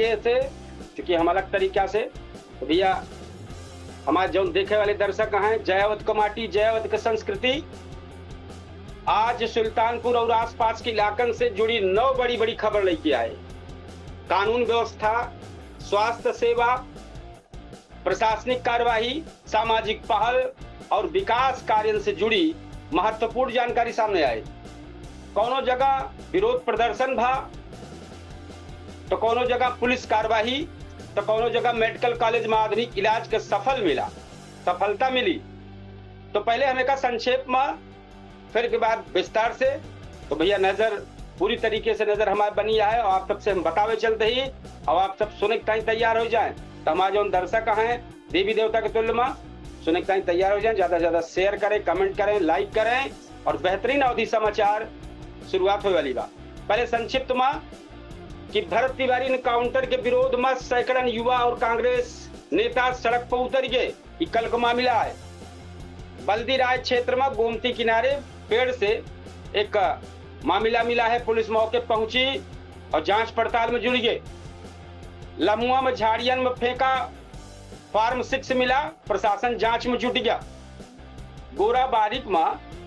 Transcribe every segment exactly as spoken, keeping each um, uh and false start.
तरीके से, चूंकि हम अलग तरीका से, तो भैया, हमारे जौन देखे वाले दर्शक हैं, जय अवध क माटी, जय अवध क संस्कृति। आज सुल्तानपुर और आसपास के इलाकन से जुड़ी नौ बड़ी बड़ी खबर लेके आए। कानून व्यवस्था, स्वास्थ्य सेवा, प्रशासनिक कार्यवाही, सामाजिक पहल और विकास कार्यन से जुड़ी महत्वपूर्ण जानकारी सामने आए। कौनो जगह विरोध प्रदर्शन भा, तो कौनो जगह पुलिस कार्यवाही, तो कौनो जगह मेडिकल कॉलेज में आधुनिक इलाज के सफल मिला, सफलता मिली। तो पहले हम एका संक्षेप में, फिर के बाद विस्तार से। तो भैया, नजर, पूरी तरीके से नजर हमारे बनी है और आप सबसे हम बतावे चलते ही, और आप सब सुने के ताईं तैयार हो जाएं। तो हमारे जौन दर्शक हैं देवी देवता के तुल्य में, सुने के ताईं तैयार हो जाएं। ज्यादा से ज्यादा शेयर करें, कमेंट करें, लाइक करें और बेहतरीन अवधी समाचार शुरुआत होए वाली बा। पहले संक्षिप्त में कि भरत तिवारी एनकाउंटर के विरोध में सैकड़न युवा और कांग्रेस नेता सड़क पर उतर गए। ई कल का मामला है। बल्दी राय क्षेत्र में गोमती किनारे पेड़ से एक मामला मिला है। पुलिस मौके पहुंची और जांच पड़ताल में जुड़ गए। लम्हुआ में झाड़ियन में फेंका फार्म सिक्स मिला, प्रशासन जांच में जुट गया। गोरा बारिक में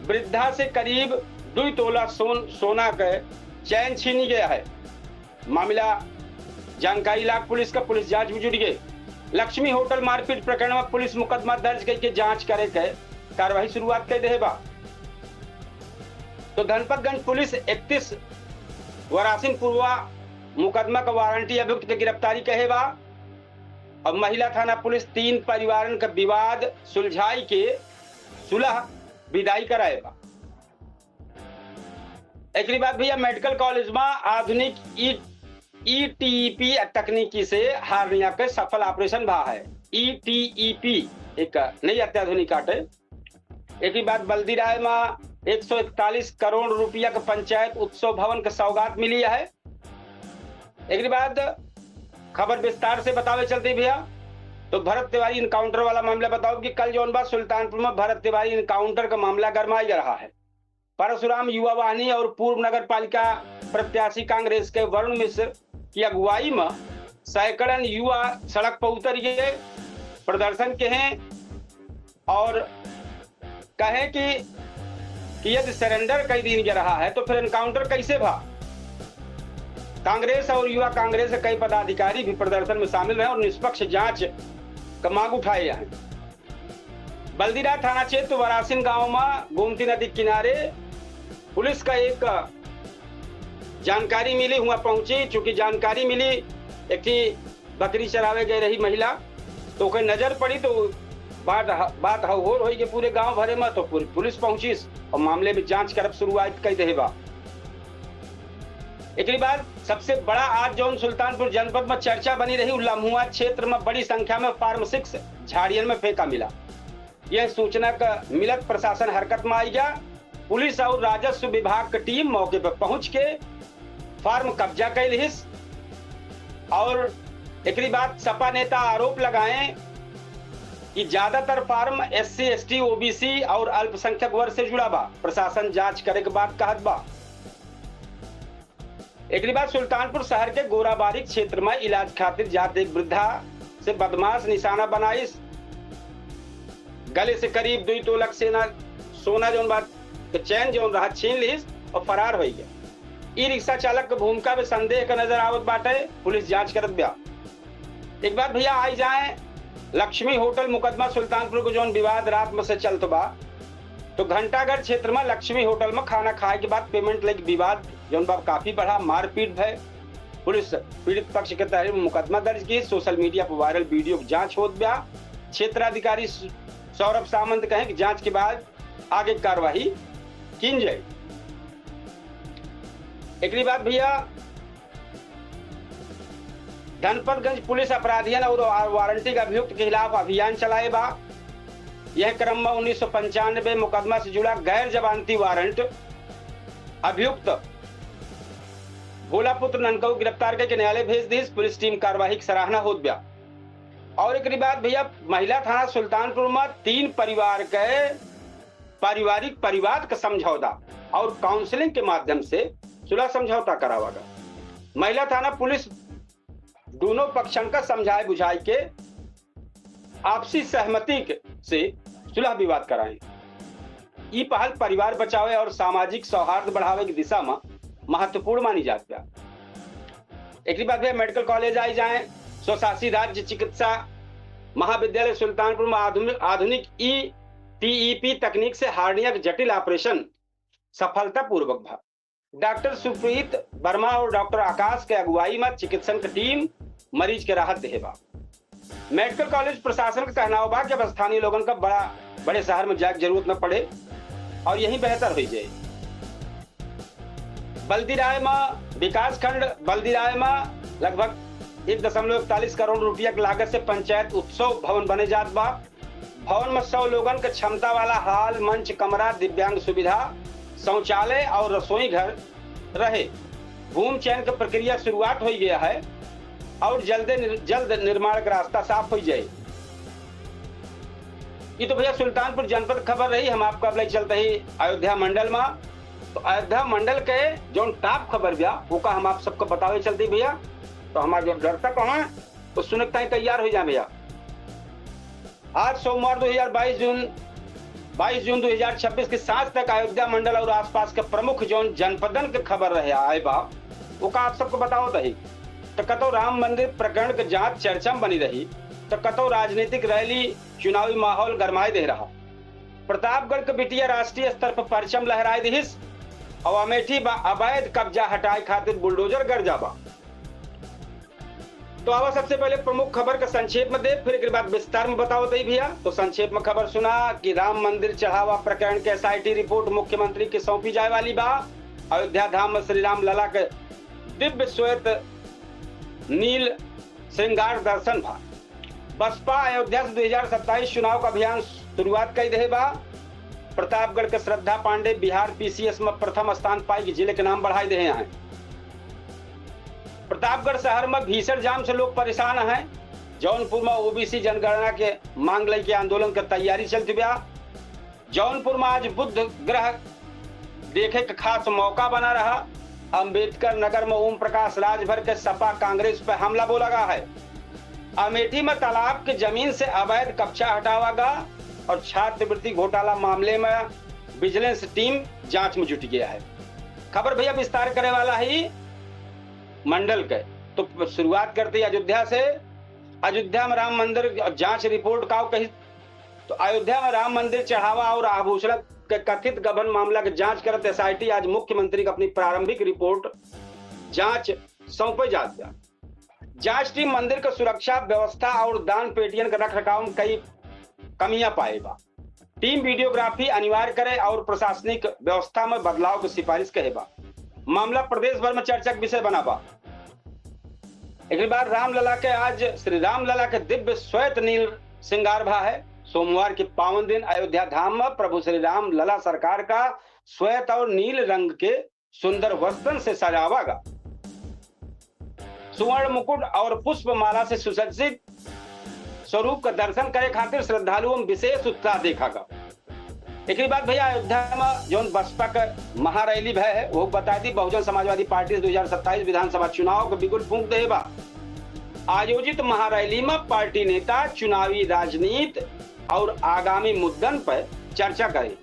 वृद्धा से करीब दुई तोला सोन, सोना के चैन छीनी गया है। मामला जानकारी लाग पुलिस का, पुलिस जांच में जुट गई। लक्ष्मी होटल मारपीट प्रकरण में पुलिस मुकदमा दर्ज करके जांच करे के कार्यवाही शुरुआत कर देहे बा। तो धनपतगंज पुलिस इकतीस वरासिन पूर्वा मुकदमा का वारंटी अभियुक्त के गिरफ्तारी कहे बा। अब महिला थाना पुलिस तीन परिवारन का विवाद सुलझाई के सुलह विदाई कराए बा। एकरी बाद भैया मेडिकल कॉलेज में आधुनिक ई, ईटीईपी तकनीकी से हार्निया के सफल ऑपरेशन भा है। ईटीईपी एक नई अत्याधुनिक आटे। एकरी बाद बल्दीराय में एक सौ इकतालीस करोड़ रुपया के पंचायत उत्सव भवन के सौगात मिली है। एकरी बाद खबर विस्तार से बतावे चलते भैया, तो भरत तिवारी एनकाउंटर वाला मामला बताओ कि कल जौन बा सुल्तानपुर में भरत तिवारी एनकाउंटर का मामला गरमाई रहा है। परशुराम युवा वाहिनी और पूर्व नगर पालिका प्रत्याशी कांग्रेस के वरुण मिश्र की अगुवाई में सैकड़न युवा सड़क पर उतर गए, प्रदर्शन के हैं और कहे कि, कि यदि सरेंडर कई दिन के रहा है तो फिर एनकाउंटर कैसे भा। कांग्रेस और युवा कांग्रेस के कई पदाधिकारी भी प्रदर्शन में शामिल रहे और निष्पक्ष जांच का मांग उठाए हैं। बल्दीराय थाना क्षेत्र वरासिन गांव में गोमती नदी किनारे पुलिस का एक जानकारी मिली, हुआ पहुंची। चूंकि जानकारी मिली एक ठे बकरी चरावे गए रही महिला, तो ओके नजर पड़ी तो बात, बात हौहोर होई के पूरे गांव भरे में, तो पूरी पुलिस पहुंची और मामले में जांच करब शुरुआत कर देहे बा। एकरी बाद सबसे बड़ा आज जौन सुल्तानपुर जनपद में चर्चा बनी रही, उ लम्हुआ क्षेत्र में बड़ी संख्या में फार्म सिक्स झाड़ियन में फेंका मिला। यह सूचना का मिलत प्रशासन हरकत में आई गया। पुलिस और राजस्व विभाग की टीम मौके पर पहुंच के फार्म कब्जा कर लिहिस और एकरी बाद सपा नेता आरोप लगाए कि ज्यादातर फार्म एससी, एसटी, ओबीसी और अल्पसंख्यक वर्ग से जुड़ा बा। प्रशासन जांच करे के बाद कहत बा। एकरी बाद सुल्तानपुर शहर के गोराबारी क्षेत्र में इलाज खातिर जात एक वृद्धा से बदमाश निशाना बनाइस। गले से करीब दुई तोलक सेना सोना जौन बात के चैन जौन रहा छीन लिहिस और फरार हो गया। ई रिक्शा चालक के भूमिका में संदेह का नजर आवत बाटे, पुलिस जांच करत बा। एक बात भैया आई जाए लक्ष्मी होटल मुकदमा सुल्तानपुर को जौन विवाद रात में से चलत बा, तो घंटाघर क्षेत्र में लक्ष्मी होटल में खाना खाए के बाद पेमेंट लेके विवाद जौन बा काफी बढ़ा, मारपीट भय। पुलिस पीड़ित पक्ष के तहरीर में मुकदमा दर्ज की, सोशल मीडिया पर वायरल वीडियो की जांच होत बा। क्षेत्राधिकारी सौरभ सामंत कहें कि जांच के बाद आगे कार्रवाई कीन जाए। एकरी बाद भैया धनपतगंज पुलिस अपराधियन और वारंटी के अभियुक्त के खिलाफ अभियान चलाए बा। यह क्रम में उन्नीस सौ पंचानबे मुकदमा से जुड़ा गैर जमानती वारंट अभियुक्त भोला पुत्र ननकऊ गिरफ्तार करके न्यायालय भेज दी। पुलिस टीम कार्यवाही की सराहना होत बा। और एकरी बाद भैया महिला थाना सुल्तानपुर में तीन परिवार के पारिवारिक परिवाद का समझौता और काउंसलिंग के माध्यम से सुलह समझौता करावा गया। महिला थाना पुलिस दोनों पक्षन का समझाए बुझाए के आपसी सहमति के, से सुलह विवाद कराएं। ई पहल परिवार बचावे और सामाजिक सौहार्द बढ़ावे की दिशा में महत्वपूर्ण मानी जात बा। एकरी बाद भैया मेडिकल कॉलेज आई जाए, स्वशासी राज्य चिकित्सा महाविद्यालय सुल्तानपुर में आधुनिक, आधुनिक ई टीईपी तकनीक से हार्निया के जटिल ऑपरेशन सफलतापूर्वक भा। डॉक्टर सुप्रीत वर्मा और डॉक्टर आकाश के अगुवाई में चिकित्सन की टीम मरीज के राहत देहे बा। मेडिकल कॉलेज प्रशासन का कहनाव बा कि अब स्थानीय लोगन का बड़ा, बड़े शहर में जाए के जरूरत न पड़े और यहीं बेहतर हो जाए। बल्दीराय में, विकासखंड बल्दीराय में लगभग एक दशमलव इकतालीस करोड़ रुपया की लागत से पंचायत उत्सव भवन बने जात बा। भवन में सौ लोगन के क्षमता वाला हॉल, मंच, कमरा, दिव्यांग सुविधा, शौचालय और रसोई घर रहे। भूमि चयन की प्रक्रिया शुरुआत हो गया है और जल्द निर-, जल्द निर्माण का रास्ता साफ हो जाए। ये तो भैया सुल्तानपुर जनपद खबर रही। हम आपको अब ले चलते ही अयोध्या मंडल में। तो अयोध्या मंडल के जौन टॉप खबर बा, ओका हम आप सबको बतावे चलते ही भैया। तो हमारे जो दर्शक हैं, तो सुने के ताईं तैयार हो जाए भैया। आज सोमवार दो हज़ार बाईस जून, बाईस जून दो हज़ार छब्बीस की सांझ तक अयोध्या मंडल और आसपास के प्रमुख जौन जनपदन के खबर रहे आए बा, ओका आप सबको बताओ तही। तो कतौ राम मंदिर प्रकरण के जांच चर्चा में बनी रही, तो कतौ राजनीतिक रैली, चुनावी माहौल गरमाए दे रहा। प्रतापगढ़ के बिटिया राष्ट्रीय स्तर पर परचम लहराए दिहिस और अमेठी बा अवैध कब्जा हटाए खातिर बुलडोजर गरजा बा। तो आवा सबसे पहले प्रमुख खबर का संक्षेप में दे, फिर एक बात विस्तार में बताओ तई भैया। तो संक्षेप में खबर सुना कि राम मंदिर चढ़ावा प्रकरण के एसआईटी रिपोर्ट मुख्यमंत्री के सौंपी जाए वाली बा। अयोध्या धाम में श्री राम लला के दिव्य श्वेत नील श्रृंगार दर्शन भा। बसपा अयोध्या से दो हज़ार सत्ताईस चुनाव का अभियान शुरुआत कई देहे बा। प्रतापगढ़ के श्रद्धा पांडे बिहार पीसीएस में प्रथम स्थान पाई के जिले के नाम बढ़ाई देहे हैं। प्रतापगढ़ शहर में भीषण जाम से लोग परेशान हैं। जौनपुर में ओबीसी जनगणना के मांग लेके आंदोलन के तैयारी चलती बा। जौनपुर में आज बुद्ध ग्रह देखे के खास मौका बना रहा। अंबेडकर नगर में ओम प्रकाश राजभर के सपा कांग्रेस पे हमला बोला गया है। अमेठी में तालाब के जमीन से अवैध कब्जा हटावा गया और छात्रवृत्ति घोटाला मामले में विजिलेंस टीम जांच में जुट गया है। खबर भैया विस्तार करे वाला है मंडल के, तो शुरुआत करते ही अयोध्या से। अयोध्या में राम मंदिर जांच रिपोर्ट का कही, तो अयोध्या में राम मंदिर चढ़ावा और आभूषण के कथित गबन मामला के जांच करत एसआईटी आज मुख्यमंत्री के अपनी प्रारंभिक रिपोर्ट जांच सौंपे जात बा। जांच टीम मंदिर के सुरक्षा व्यवस्था और दान पेटियन के रख रखाव में कई कमियां पाए बा। टीम वीडियोग्राफी अनिवार्य करे और प्रशासनिक व्यवस्था में बदलाव की सिफारिश कहे बा। मामला प्रदेश भर में चर्चा के विषय बना बा। एक बार रामलला के आज श्री रामलला के दिव्य श्वेत नील श्रृंगार भा है। सोमवार के पावन दिन अयोध्या धाम में प्रभु श्री राम लला सरकार का श्वेत और नील रंग के सुंदर वस्त्रन से सजावा गा। सुवर्ण मुकुट और पुष्प माला से सुसज्जित स्वरूप का दर्शन करे खातिर श्रद्धालुओं में विशेष उत्साह देखा गा। एकरी बाद भैया अयोध्या में जौन बसपा का महारैली भय है, वो बता दी, बहुजन समाजवादी पार्टी दो हज़ार सत्ताईस विधानसभा चुनाव के बिगुल फूंक दे बा। आयोजित महारैली में पार्टी नेता चुनावी राजनीति और आगामी मुद्दन पर चर्चा करे।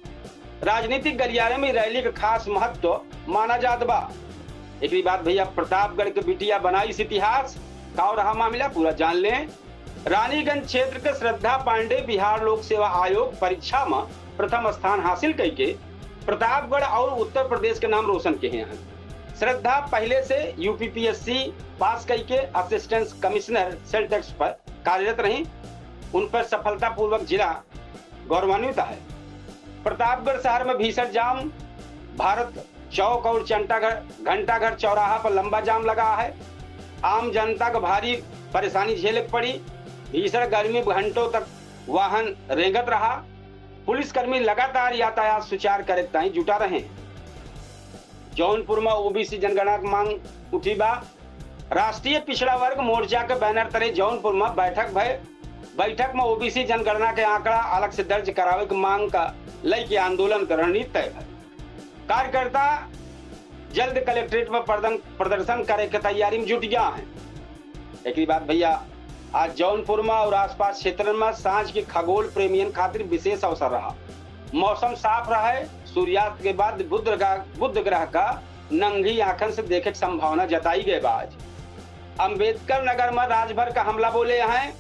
राजनीतिक गलियारे में रैली का खास महत्व माना जात बा। एकरी बाद भैया प्रतापगढ़ के बिटिया बनाइस इतिहास, का रहा मामला पूरा जान लें। रानीगंज क्षेत्र के श्रद्धा पांडे बिहार लोक सेवा आयोग परीक्षा में प्रथम स्थान हासिल करके प्रतापगढ़ और उत्तर प्रदेश के नाम रोशन किए हैं। श्रद्धा पहले से यूपीपीएससी पास करके असिस्टेंट कमिश्नर सेल टैक्स पर कार्यरत रही। उन पर सफलतापूर्वक जिला गौरवान्वित है। प्रतापगढ़ शहर में भीषण जाम, भारत चौक और चंटाघर, घंटाघर चौराहा पर लंबा जाम लगा है। आम जनता को भारी परेशानी झेले के पड़ी। भीषण गर्मी में घंटों तक वाहन रेंगत रहा। पुलिसकर्मी लगातार यातायात सुचार करे ताईं जुटा रहे। जौनपुर में ओबीसी जनगणना की मांग उठी बा। राष्ट्रीय पिछड़ा वर्ग मोर्चा के बैनर तले जौनपुर में बैठक भय। बैठक में ओबीसी जनगणना के आंकड़ा अलग से दर्ज करावे की मांग का लेके आंदोलन का रणनीति तय है। कार्यकर्ता जल्द कलेक्ट्रेट में प्रदन-, प्रदर्शन करे के तैयारी में जुट गया है। एकरी बाद भैया, आज जौनपुर में और आसपास क्षेत्रन में सांझ के खगोल प्रेमियन खातिर विशेष अवसर रहा। मौसम साफ रहे, सूर्यास्त के बाद बुध ग्रह, बुध ग्रह का नंगी आंखन से देखे के संभावना जताई गए बा। आज अम्बेडकर नगर में राजभर का हमला बोले हैं।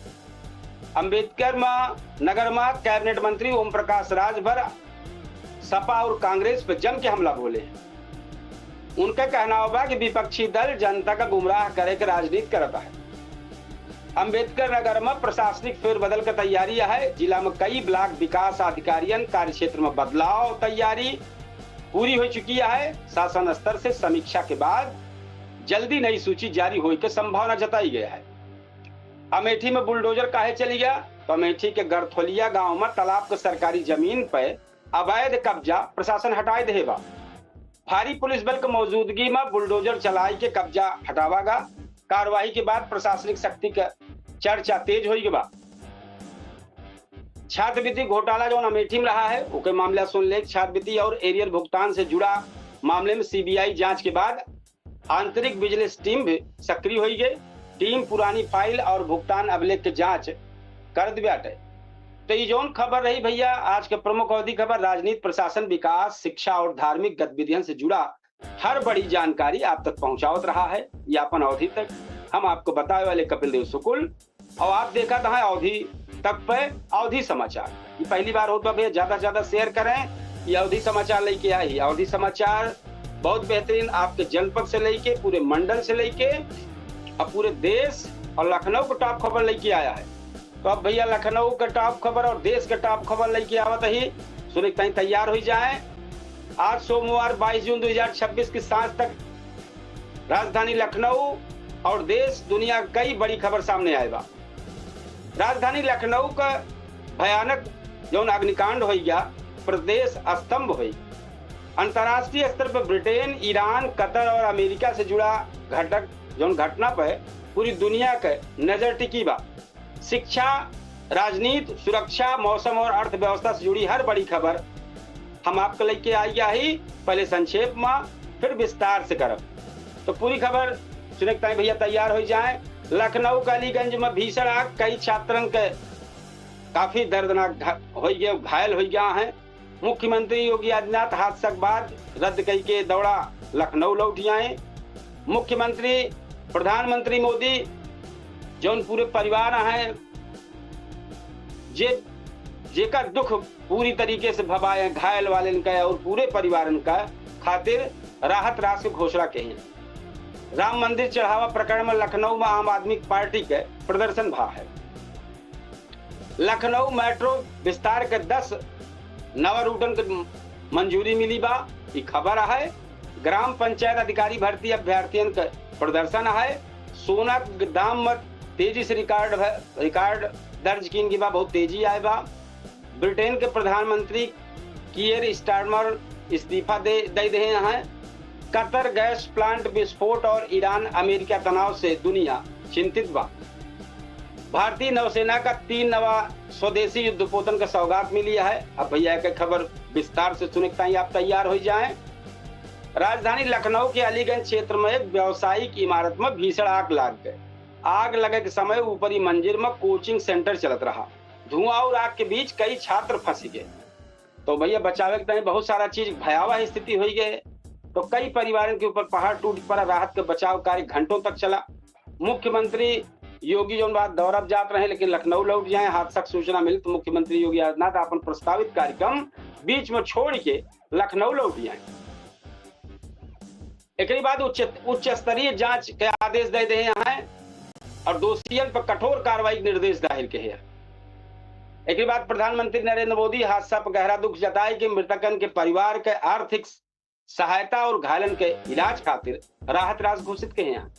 अम्बेडकर मा-, नगर मा कैबिनेट मंत्री ओम प्रकाश राजभर सपा और कांग्रेस पे जम के हमला बोले हैं। उनका कहना बा कि विपक्षी दल जनता का गुमराह करे के राजनीति करता है। अम्बेडकर नगर मा प्रशासनिक फेरबदल का तैयारी है। जिला मा कई ब्लॉक विकास अधिकारियन कार्यक्षेत्र मा बदलाव तैयारी पूरी हो चुकी है। शासन स्तर से समीक्षा के बाद जल्दी नई सूची जारी होए के संभावना जताई गई है। अमेठी में बुलडोजर काहे चली गया? तो अमेठी के गरथोलिया गांव में तालाब के सरकारी जमीन पे अवैध कब्जा प्रशासन हटाए देहे बा। भारी पुलिस बल के मौजूदगी में बुलडोजर चलाई के कब्जा हटावा गा। कार्रवाई के बाद प्रशासनिक सख्ती के चर्चा तेज होई के बा। छात्रवृत्ति घोटाला जौन अमेठी में रहा है, ओके मामला सुन ले। छात्रवृत्ति और एरियर भुगतान से जुड़ा मामले में सीबीआई जांच के बाद आंतरिक विजिलेंस टीम भी सक्रिय होई गई। टीम पुरानी फाइल और भुगतान अभिलेख के जांच करत बाटे। तो ई जौन खबर रही भैया, आज के प्रमुख अवधी खबर, राजनीति, प्रशासन, विकास, शिक्षा और धार्मिक गतिविधियन से जुड़ा हर बड़ी जानकारी आप तक पहुंचावत रहा है। ये अपन अवधी तक हम आपको बतावे वाले कपिल देव शुक्ल, और आप देखत हैं अवधी तक पे अवधी समाचार। ये पहली बार होत बा भैया, ज्यादा से ज्यादा शेयर करें। ये अवधी समाचार लेके आई, अवधी समाचार बहुत बेहतरीन, आपके जनपद से लेके, पूरे मंडल से लेके और पूरे देश और लखनऊ को टॉप खबर लेके आया है। तो अब भैया, लखनऊ के टॉप खबर और देश के टॉप खबर लेके आवत ही, सुने ताई तैयार हो जाए। आज सोमवार बाईस जून दो हज़ार छब्बीस की सांझ तक राजधानी लखनऊ और देश दुनिया कई बड़ी खबर सामने आए बा। राजधानी लखनऊ का भयानक जौन अग्निकांड होई गया, प्रदेश स्तंभ होई। अंतर्राष्ट्रीय स्तर पर ब्रिटेन, ईरान, कतर और अमेरिका से जुड़ा घटक जौन घटना पर पूरी दुनिया के नजर टिकी बा। शिक्षा, राजनीति, सुरक्षा, मौसम और अर्थव्यवस्था से जुड़ी हर बड़ी खबर हम आपके लेके आई ही, पहले संक्षेप में, फिर विस्तार से करब। तो पूरी खबर सुने के ताई भैया तैयार हो जाए। लखनऊ के अलीगंज में भीषण आग, कई छात्रन के काफी दर्दनाक घा-, होई गए, घायल हो गया है। मुख्यमंत्री योगी आदित्यनाथ हादसा के बाद रद्द कई के दौड़ा लखनऊ लौट आए। मुख्यमंत्री, प्रधानमंत्री मोदी जौन पूरे परिवार हैं, जे, जेकर दुख पूरी तरीके से भवाए, घायल वाले का और पूरे परिवारन का खातिर राहत राशि की घोषणा कही। राम मंदिर चढ़ावा प्रकरण में लखनऊ में आम आदमी पार्टी के प्रदर्शन भा है। लखनऊ मेट्रो विस्तार के दस नवा रूटन के मंजूरी मिली बा, ई खबर है। ग्राम पंचायत अधिकारी भर्ती अभ्यर्थियन के प्रदर्शन है। सोना के दाम में तेजी से रिकॉर्ड है, रिकॉर्ड दर्ज कीन गई बा, बहुत तेजी आए बा। ब्रिटेन के प्रधानमंत्री कियर स्टारमर इस्तीफा दे, दे दे हैं। कतर गैस प्लांट विस्फोट और ईरान अमेरिका तनाव से दुनिया चिंतित बा। भारतीय नौसेना का तीन नवा स्वदेशी युद्धपोतन का सौगात मिली है। अब भैया, एक खबर विस्तार से सुने के ताई आप तैयार हो जाएं। राजधानी लखनऊ के अलीगंज क्षेत्र में एक व्यावसायिक इमारत में भीषण आग लाग गए। आग लगे के समय ऊपरी मंजिल में कोचिंग सेंटर चलत रहा। धुआं और आग के बीच कई छात्र फंस गए। तो भैया, बचावे के ताई बहुत सारा चीज, भयावह स्थिति हो गए। तो कई परिवारन के ऊपर पहाड़ टूट पड़ा। राहत के बचाव कार्य घंटों तक चला। मुख्यमंत्री योगी जौन बात दौरा पे जात रहे, लेकिन लखनऊ लौट जाए। हादसा की सूचना मिली तो मुख्यमंत्री योगी आदित्यनाथ अपन प्रस्तावित कार्यक्रम बीच में छोड़ के लखनऊ लौट जाए। एकरी बाद उच्च, उच्च स्तरीय जांच के आदेश दे दे हैं और दोषियन पर कठोर कार्रवाई के निर्देश दाहिर के हैं। एकरी बाद प्रधानमंत्री नरेंद्र मोदी हादसा पर गहरा दुख जताए कि मृतकन के परिवार के आर्थिक सहायता और घायलन के इलाज खातिर राहत राशि घोषित के हैं।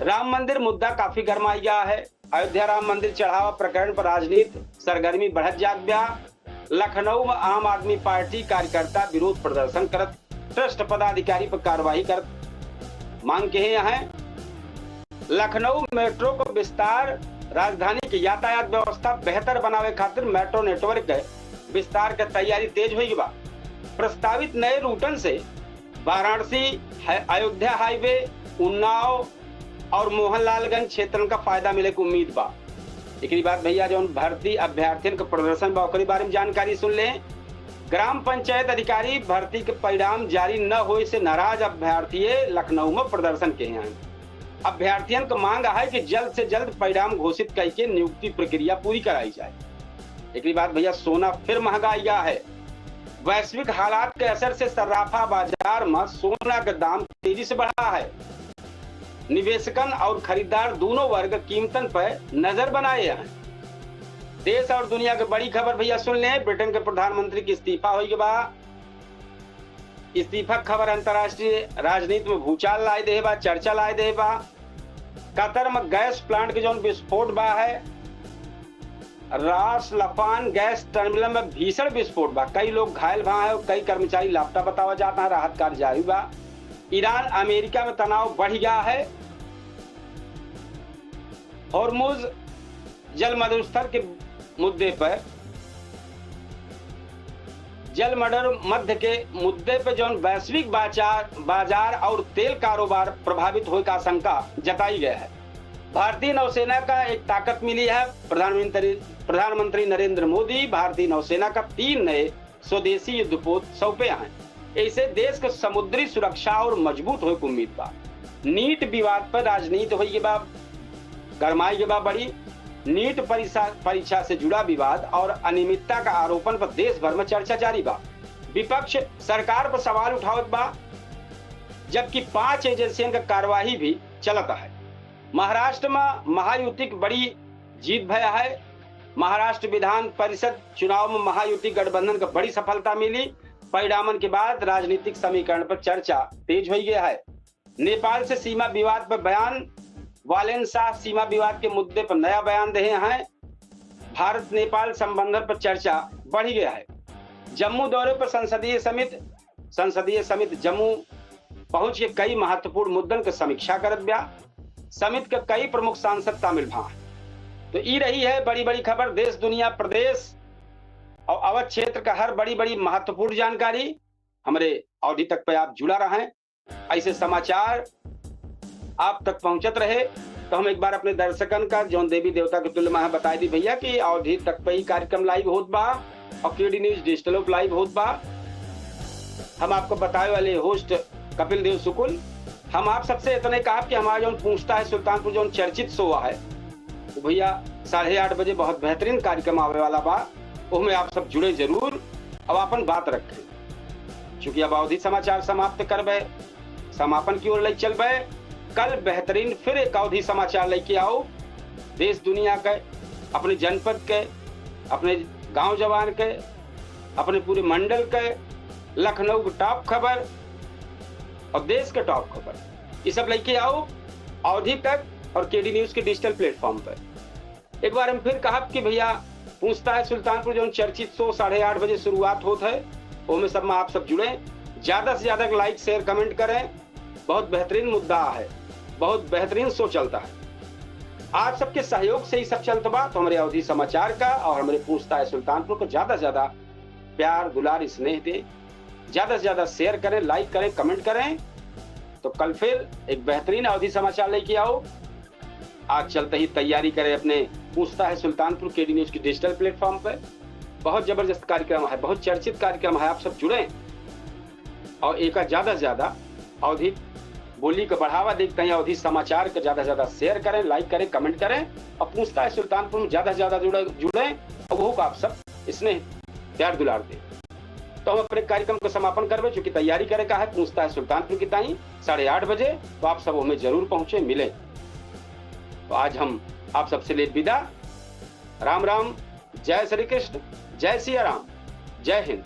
राम मंदिर मुद्दा काफी गरमाई गया है। अयोध्या राम मंदिर चढ़ावा प्रकरण पर राजनीति सरगर्मी बढ़त जात बा। लखनऊ में आम आदमी पार्टी कार्यकर्ता विरोध प्रदर्शन करत ट्रस्ट पदाधिकारी पर कार्रवाई करत मांग के हैं। लखनऊ मेट्रो को विस्तार, राजधानी की यातायात व्यवस्था बेहतर बनावे खातिर मेट्रो नेटवर्क के विस्तार के तैयारी तेज होई बा। प्रस्तावित नए रूटन से वाराणसी, है-, अयोध्या हाईवे, उन्नाव, और मोहनलालगंज क्षेत्रन का फायदा मिले के उम्मीद बा। एकरी बाद भैया जौन भर्ती अभ्यर्थियन के प्रदर्शन बा ओकरी बारे में जानकारी सुन लें। ग्राम पंचायत अधिकारी भर्ती के परिणाम जारी न होए से नाराज अभ्यर्थी लखनऊ में प्रदर्शन के हैं। अभ्यर्थियन के मांग है कि जल्द से जल्द परिणाम घोषित करके नियुक्ति प्रक्रिया पूरी कराई जाए। एकरी बाद भैया सोना फिर महंगा आइगा है। वैश्विक हालात के असर से सर्राफा बाजार में सोना के दाम तेजी से बढ़ा है। निवेशकन और खरीदार दोनों वर्ग कीमतन पर नजर बनाए हैं। देश और दुनिया के बड़ी खबर भैया सुन लें। ब्रिटेन के प्रधानमंत्री के इस्तीफा होइगे बा। इस्तीफा के खबर अंतर्राष्ट्रीय राजनीति में भूचाल लाए दे बा, चर्चा लाए दे बा। कतर में गैस प्लांट के जौन विस्फोट बा है, रास लफान गैस टर्मिनल में भीषण विस्फोट बा, कई लोग घायल भा है और कई कर्मचारी लापता बतावा जाता है, राहत कार्य जारी बा। ईरान अमेरिका में तनाव बढ़ गया है। होर्मुज जलमध्यस्थल के मुद्दे पर, जलमडर मध्य के मुद्दे पर जौन वैश्विक बाजार, बाजार और तेल कारोबार प्रभावित होए का आशंका जताई गई है। भारतीय नौसेना का एक ताकत मिली है। प्रधानमंत्री, प्रधानमंत्री नरेंद्र मोदी भारतीय नौसेना का तीन नए स्वदेशी युद्धपोत सौंपे हैं। ऐसे देश के समुद्री सुरक्षा और मजबूत होए के उम्मीद बा। नीट विवाद पर राजनीति होइगे बा, गरमाइगे बा बड़ी। नीट परीक्षा, परीक्षा से जुड़ा विवाद और अनियमितता का आरोपन पर देश भर में चर्चा जारी बा। विपक्ष सरकार पर सवाल उठावत बा, जबकि पांच एजेंसियन का कार्यवाही भी चलत है। महाराष्ट्र में महायुति की बड़ी जीत भया है। महाराष्ट्र विधान परिषद चुनाव में महायुति गठबंधन का बड़ी सफलता मिली। परिणामन के बाद राजनीतिक समीकरण पर चर्चा तेज होइ गया है। नेपाल से सीमा विवाद पर बयान, वालेन शाह सीमा विवाद के मुद्दे पर नया बयान देहे हैं। भारत नेपाल संबंधन पर चर्चा बढ़ गया है। जम्मू दौरे पर संसदीय समिति, संसदीय समिति जम्मू पहुंच के कई महत्वपूर्ण मुद्दन के समीक्षा करत बा। समिति के कई प्रमुख सांसद शामिल भा। तो ई रही है बड़ी बड़ी खबर देश दुनिया प्रदेश और अवध क्षेत्र का हर बड़ी बड़ी महत्वपूर्ण जानकारी। हमरे अवधी तक पे आप जुड़ा रहें, ऐसे समाचार आप तक पहुंचत रहे। तो हम एक बार अपने दर्शकन का जौन देवी देवता के तुल्य माह बताई दी भैया कि अवधी तक पे ही कार्यक्रम लाइव होत बा और केडी न्यूज डिजिटलो पे लाइव होत बा। हम आपको बतावे वाले होस्ट कपिल देव शुक्ल। हम आप सबसे इतने कहा कि हमारा जौन पूछता है सुल्तानपुर जौन चर्चित शो है, तो भैया साढ़े आठ बजे बहुत बेहतरीन कार्यक्रम आवे वाला बा, ओहमे आप सब जुड़े जरूर, अब अपन बात रखें। चूंकि अब अवधी समाचार समाप्त करबे, समापन की ओर ले चलबे, कल बेहतरीन फिर एक अवधी समाचार लेके आओ, देश दुनिया के, अपने जनपद के, अपने गांव जवान के, अपने पूरे मंडल के, लखनऊ के टॉप खबर और देश के टॉप खबर, ये सब लेके आओ अवधी तक और केडी न्यूज के डिजिटल प्लेटफॉर्म पर। एक बार हम फिर कहब कि भैया पूछता है सुल्तानपुर जौन चर्चित शो साढ़े आठ बजे शुरुआत होत है, ओमे सब में आप सब जुड़े, ज्यादा से ज्यादा लाइक शेयर कमेंट करें। बहुत बेहतरीन मुद्दा है, बहुत बेहतरीन शो चलता है। आप सबके सहयोग से ही सब चलत बा, तो हमरे अवधी समाचार का और हमरे पूछता है सुल्तानपुर को ज्यादा से ज्यादा प्यार दुलार स्नेह दे, ज्यादा से ज्यादा शेयर करें, लाइक करें, कमेंट करें। तो कल फिर एक बेहतरीन अवधी समाचार लेके आओ। आज चलते ही तैयारी करें अपने पूछता है सुल्तानपुर केडी न्यूज की डिजिटल प्लेटफॉर्म पे। बहुत जबरदस्त कार्यक्रम है, बहुत चर्चित कार्यक्रम है, आप सब जुड़े और एका ज्यादा से ज्यादा अवधी बोली का बढ़ावा देखते हैं, अवधी समाचार का ज्यादा से ज्यादा शेयर करें, लाइक करें, कमेंट करें और पूछता है सुल्तानपुर में ज्यादा से ज्यादा जुड़े, जुड़े और वो को आप सब स्नेह प्यार दुलार दे। तो हम अपने कार्यक्रम को समापन करबे, चूंकि तैयारी करे का है पूछता है सुल्तानपुर की ताई साढ़े आठ बजे, तो आप सब हमें जरूर पहुंचे, मिले। तो आज हम आप सबसे ले विदा। राम राम, जय श्री कृष्ण, जय सिया राम, जय हिंद।